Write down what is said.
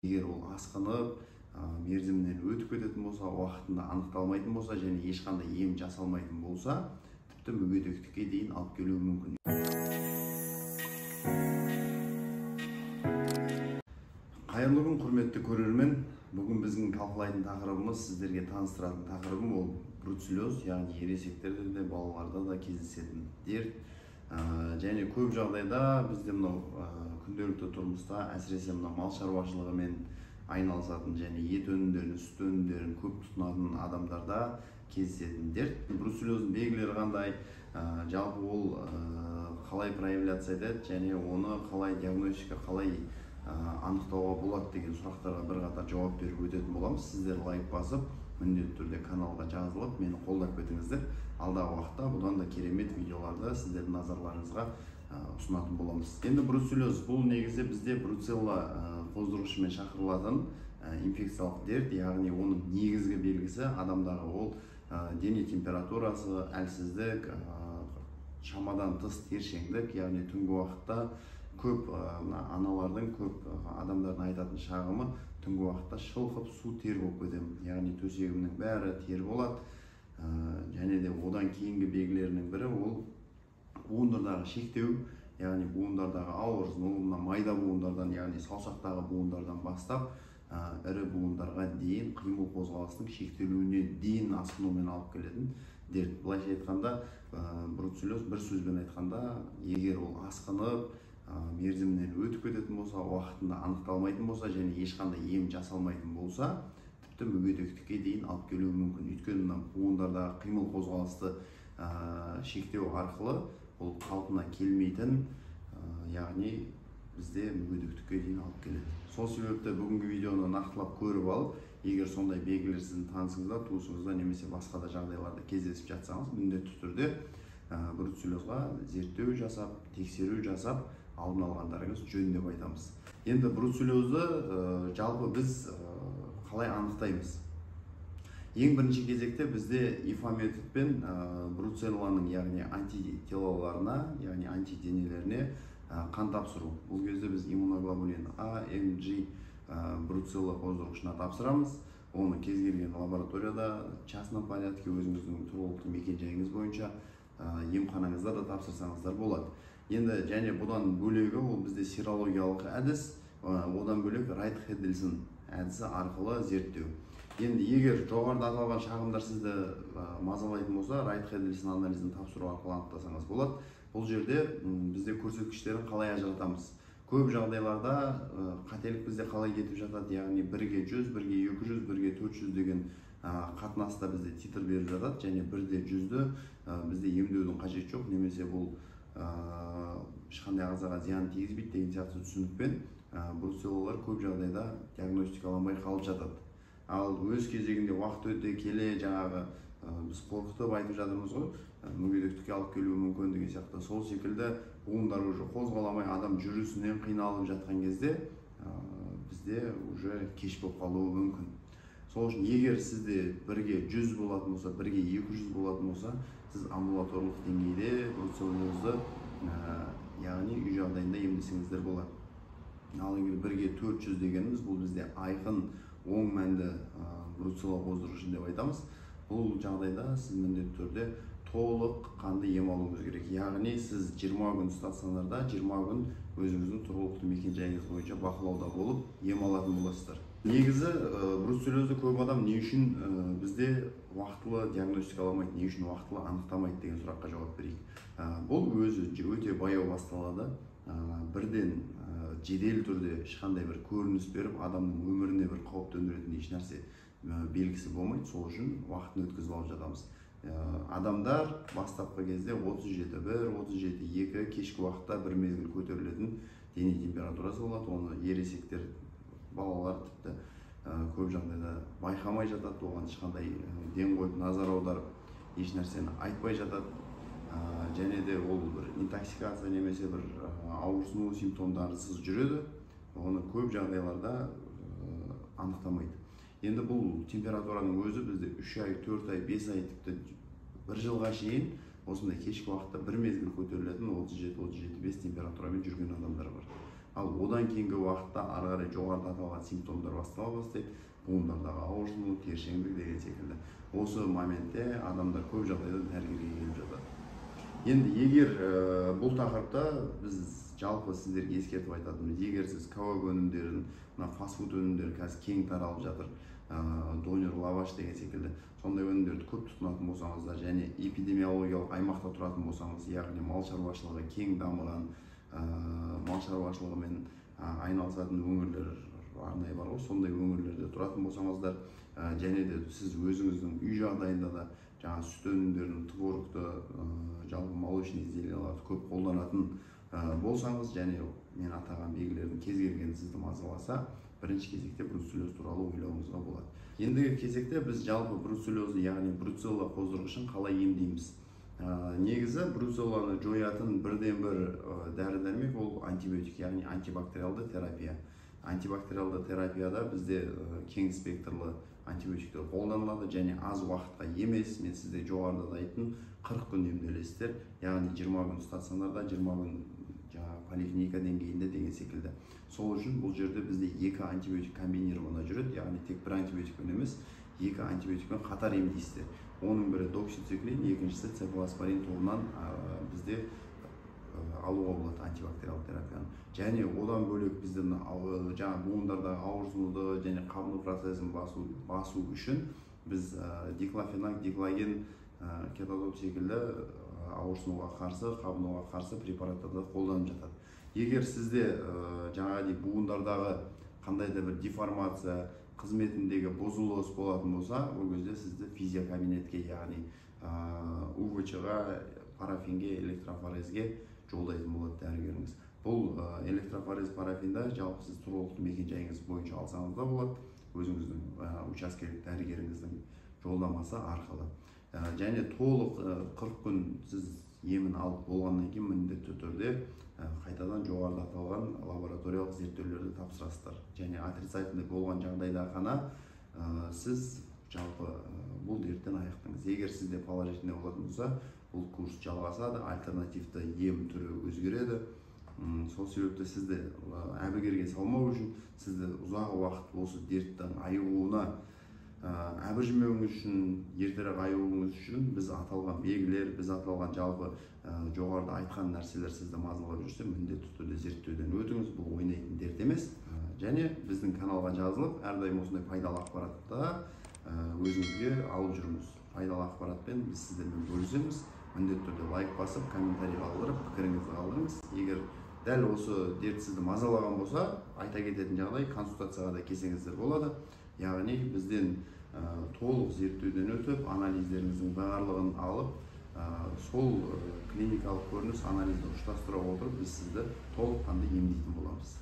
Егер ол асқынып, мерзімінен өтіп кететін болса, уақытында анықталмайтын болса және ешқандай ем жасалмайтын болса, тіпті мүгедектікке дейін алып келуі мүмкін. Қайырлы күн, құрметті көрермен. Бүгін біздің талқылайтын тақырыбымыз, сіздерге таныстыратын тақырыбым ол бруцеллез, яғни ересектерде де, балаларда да кездесетін дерт. Және көп жағдайда бізде мынау күнделікті тұрмыста, әсіресе мына мал шаруашылығымен айналысатын және ет өнімдерін, сүт өнімдерін көп тұтынатын адамдарда кездесетін дерт. Бруцеллездің белгілері қандай, жалпы ол қалай проявляция етеді және оны қалай диагностика, қалай анықтауға болады деген сұрақтарға бірқатар жауап беріп өтетін боламыз. Сіздер лайк басып, міндетті түрде каналға жазылып, мені қолдап кетіңіздер. Алдағы уақытта бұдан да керемет видеоларды сіздердің назарларыңызға ұсынатын боламыз. Енді бруцеллез бұл негізі бізде бруцелла қоздырғышымен шақырылатын инфекциялық дерт, яғни оның негізгі белгісі адамдағы ол дене температурасы, әлсіздік, шамадан тыс тершеңдік, яғни түнгі уақытта көп аналардың, көп адамдардың айтатын шағымы түнгі уақытта шылқып су тер болып кетемін, яғни төсегімнің бәрі тер болады. Және де одан кейінгі белгілерінің бірі ол буындардағы шектеу, яғни буындардағы ауырсыну, мына майда буындардан, яғни саусақтағы буындардан бастап ірі буындарға дейін қимыл қозғалыстың шектелуіне дейін асқынумен алып келетін дерт. Былайша айтқанда, бруцеллез бір сөзбен айтқанда, егер ол асқынып, мерзімінен өтіп кететін болса, уақытында анықталмайтын болса және ешқандай ем жасалмайтын болса, тіпті мүгедектікке дейін алып келуі мүмкін. Өйткені мына буындардағы қимыл қозғалысты шектеу арқылы ол қалпына келмейтін, яғни бізде мүгедектікке дейін алып келеді. Сол себепті бүгінгі видеоны нақтылап көріп алып, егер сондай белгілер сіздің танысыңызда, туысыңызда немесе басқа да жағдайларда кездесіп жатсаңыз, міндетті түрде бруцеллезға зерттеу жасап, тексеру жасап, алдын алғандарыңыз жөн деп айтамыз. Енді бруцеллезді жалпы біз қалай анықтаймыз? Ең бірінші кезекте бізде ИФА методпен бруцелланың, яғни антителаларына, яғни антиденелеріне қан тапсыру. Бұл кезде біз иммуноглобулин А, М, G бруцелла қоздырғышына тапсырамыз. Оны кез келген лабораторияда, частном порядке, өзіңіздің тұрғылықты мекен-жайыңыз бойынша емханаңызда да тапсырсаңыздар болады. Енді және бұдан бөлегі ол бізде серологиялық әдіс, одан бөлек Райт-Хеддельсон әдісі арқылы зерттеу. Енді егер жоғарыда аталған шағымдар сізді мазалайтын болса, Райт-Хеддельсон анализін тапсыру арқылы анықтасаңыз болады. Бұл жерде бізде көрсеткіштерін қалай ажыратамыз? Көп жағдайларда қателік бізде қалай кетіп жатады, яғни 1-ге 100, 1-ге 200, 1-ге 400 деген қатынаста бізде титр беріп жатады, және 1-де 100-ді бізде емдеудің қажеті жоқ, немесе бұл ешқандай ағзаға зиян тигізбейді деген сияқты түсінікпен бруцеллалар көп жағдайда диагностикаланбай қалып жатады. Ал өз кезегінде уақыт өте келе жаңағы біз қорқытып айтып жатырмыз ғой, мүгедектікке алып келуі мүмкін деген сияқты. Сол секілді буындар уже қозғаламай, адам жүрісінен қиналып жатқан кезде бізде уже кеш болып қалуы мүмкін. Сол үшін егер сізде 1-ге 100 болатын болса, 1-ге 200 болатын болса, сіз амбулаторлық деңгейде бруцеллезді, яғни үй жағдайында емдесеңіздер болады. Ал егер 1-ге 400 дегеніміз, бұл бізде айқын оң мәнді бруцелла қоздырғышы деп айтамыз. Бұл жағдайда сіз міндетті түрде толық қанды ем алуыңыз керек. Яғни сіз 20 күн стационарда, 20 күн өзіңіздің тұрғылықты мекен-жайыңыз бойынша бақылауда болып ем алатын боласыздар. Негізі бруцеллезді көп адам не үшін бізде уақытылы диагностикаламайды, не үшін уақытылы анықтамайды деген сұраққа жауап берейік. Бұл өзі өте баяу басталады. Бірден жедел түрде ешқандай бір көрініс беріп, адамның өміріне бір қауіп төндіретін еш нәрсе белгісі болмайды. Сол үшін уақытын өткізіп алып жатамыз. Адамдар бастапқы кезде 37,1, 37,2 кешкі уақытта бір мезгіл көтерілетін дене температурасы болады. Оны ересектер, балалар тіпті көп жағдайда байқамай жатады, оған ешқандай ден қойып, назар аударып, еш нәрсені айтпай жатады. Және де ол бір интоксикация немесе бір ауырсыну симптомдарсыз жүреді, оны көп жағдайларда анықтамайды. Енді бұл температураның өзі бізде 3 ай, 4 ай, 5 ай, тіпті 1 жылға шейін осындай кешкі уақытта бір мезгіл көтерілетін 37-37,5 температурамен жүрген адамдар бар. Ал одан кейінгі уақытта ары қарай жоғарыда аталған симптомдар бастала бастайды. Буындардағы ауырсыну, тершеңдік деген секілді. Осы моментте адамдар көп жағдайда дәрігерге келіп жатады. Енді егер бұл тақырыпта біз жалпы сіздерге ескертіп айтатынымыз, егер сіз кәуап өнімдерін, мына фастфуд өнімдері қазір кең таралып жатыр, донер, лаваш деген секілді, сондай өнімдерді көп тұтынатын болсаңыздар және эпидемиологиялық аймақта тұратын болсаңыз, яғни мал шаруашылығы кең дамыған, мал шаруашылығымен айналысатын өңірлер арнайы бар ғой, сондай өңірлерде тұратын болсаңыздар, және де сіз өзіңіздің үй жағдайында да жаңа сүт өнімдерін, творогты, жалпы молочный изделияларды көп қолданатын болсаңыз және мен атаған белгілердің кез келгені сізді мазаласа, бірінші кезекте бруцеллез туралы ойлауыңызға болады. Ендігі кезекте біз жалпы бруцеллезді, яғни бруцелла қоздырғышын қалай емдейміз? Негізі бруцелланы жоятын бірден бір дәрі-дәрмек ол антибиотик, яғни антибактериалды терапия. Антибактериалды терапияда бізде кең спектрлі антибиотиктер қолданылады және аз уақытқа емес, мен сізде жоғарыда да айттым, 40 күн емделесіздер, яғни 20 күн стационарда, 20 күн жаңағы поликлиника деңгейінде деген секілді. Сол үшін бұл жерде бізде екі антибиотик комбинированно жүреді, яғни тек бір антибиотикпен емес, екі антибиотикпен қатар емдейсіздер. Оның бірі доксициклин, екіншісі цефалоспорин тобынан бізде алуға болады антибактериалды терапияны. Және одан бөлек бізде жаңа буындардағы ауырсынуды және қабыну процесін басу үшін біз диклофенак, диклаген, кетодоп секілді ауырсынуға қарсы, қабынуға қарсы препараттарды қолданып жатады. Егер сізде жаңағыдай буындардағы қандай да бір деформация, қызметіндегі бұзылыс болатын болса, ол кезде сізді физиокабинетке, яғни УВЧ-ға, парафинге, электрофорезге жолдайтын болады дәрігеріңіз. Бұл электрофорез, парафинда жалпы сіз тұрғылықты мекен-жайыңыз бойынша алсаңыз да болады, өзіңіздің учаскелік дәрігеріңіздің жолдамасы арқылы. Және толық 40 күн сіз емін алып болғаннан кейін міндетті түрде қайтадан жоғарыда аталған лабораториялық зерттеулерді тапсырасыздар. Және отрицательный болған жағдайда ғана сіз жалпы бұл дерттен айықтыңыз. Егер сізде положительный болатын болса, бұл курс жалғасады, альтернативті ем түрі өзгереді. Сол себепті сізді әбігерге салмау үшін, сізді ұзақ уақыт осы дерттің айығуына әбіржімеуіңіз үшін, ертерек айығуыңыз үшін біз аталған белгілер, біз аталған жалпы жоғарыда айтқан нәрселер сізді мазалап жүрсе, міндетті түрде зерттеуден өтіңіз. Бұл ойнайтын дерт емес. Және біздің каналға жазылып, әрдайым осындай пайдалы ақпаратты өзіңізге алып жүріңіз. Пайдалы ақпаратпен біз сіздермен бөлісеміз. Міндетті түрде лайк басып, комментарий қалдырып, пікіріңізді қалдырыңыз. Егер дәл осы дерт сізді мазалаған болса, айта кететін жағдай, консультацияға да келсеңіздер болады. Яғни бізден толық зерттеуден өтіп, анализдеріңіздің барлығын алып, сол клиникалық көрініс анализді ұштастыра отырып, біз сізді толыққанды емдейтін боламыз.